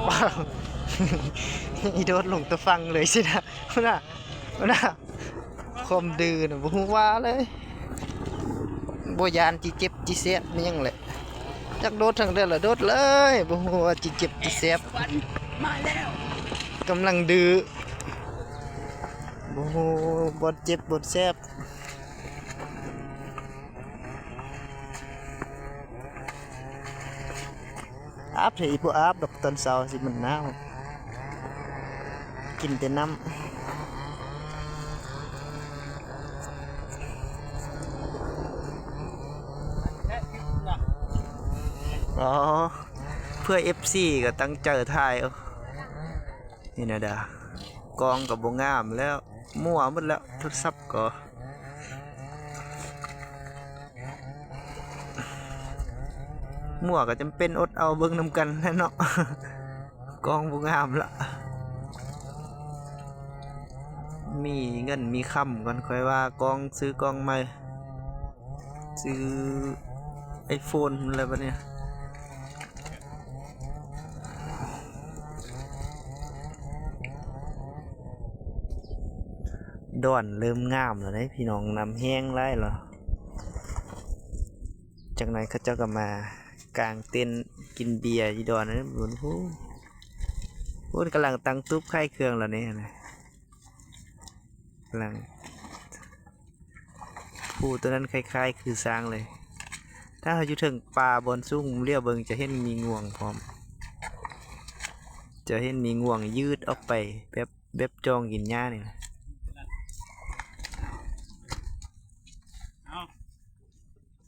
ປາວ ອີໂດດລົງແຕ່ຝັ່ງເລີຍຊີ້ນະ ພຸ້ນນະ ພຸ້ນນະ ຄວາມດື້ນະ ບໍ່ຮູ້ວ່າເລີຍ ບໍ່ຢ້ານຈິເຈັບຈິແສບອີ່ຫຍັງແຫຼະ ຈັກໂດດທາງໃດລະໂດດເລີຍ ບໍ່ຮູ້ວ່າຈິເຈັບຈິແສບ ກຳລັງດື້ ບໍ່ຮູ້ບ່ອນເຈັບບ່ອນແສບ. ອາບເທອີ່ບໍ່ອາບດອກ ຕອນເຊົ້າຊິມັນໜາວ ກິນແຕ່ນ້ຳ. ອໍ ເພື່ອເອັຟຊີກໍຕັ້ງໃຈຖ່າຍ ເອີ ນີ້ນະດາ ກ້ອງກໍບໍ່ງາມແລ້ວ ມົ້ວໝົດແລ້ວ ໂທລະສັບກໍ ມົ້ວກໍຈຳເປັນອົດເອົາເບິ່ງນຳກັນແຫຼະເນາະ ກ້ອງບໍ່ງາມລະ ມີເງິນມີຄຳກ່ອນ ຄ່ອຍວ່າກ້ອງ ຊື້ກ້ອງໃໝ່ ຊື້ໄອໂຟນແລ້ວບັດນີ້. ດອນເລີ່ມງາມແລ້ວເດ້ພີ່ນ້ອງ ນ້ຳແຫ້ງຫຼາຍແລ້ວ ຈັກໜ່ອຍເຂົາເຈົ້າກໍມາກາງເຕັນກິນເບຍຢູ່ດອນນັ້ນພຸ້ນ ພຸ້ນກຳລັງຕັ້ງຕູບຂາຍເຄື່ອງແລ້ວນີ້ນະ ກຳລັງ ພູຕົວນັ້ນຄ້າຍໆຄືຊ້າງເລີຍ ຖ້າເຮົາຢູ່ເທິງປ່າບ່ອນສູງ ຫຼຽວເບິ່ງຈະເຫັນມີງວງພ້ອມ ຈະເຫັນມີງວງຍືດອອກໄປແບບ ແບບຈ່ອງກິນຫຍ້ານີ້ນະ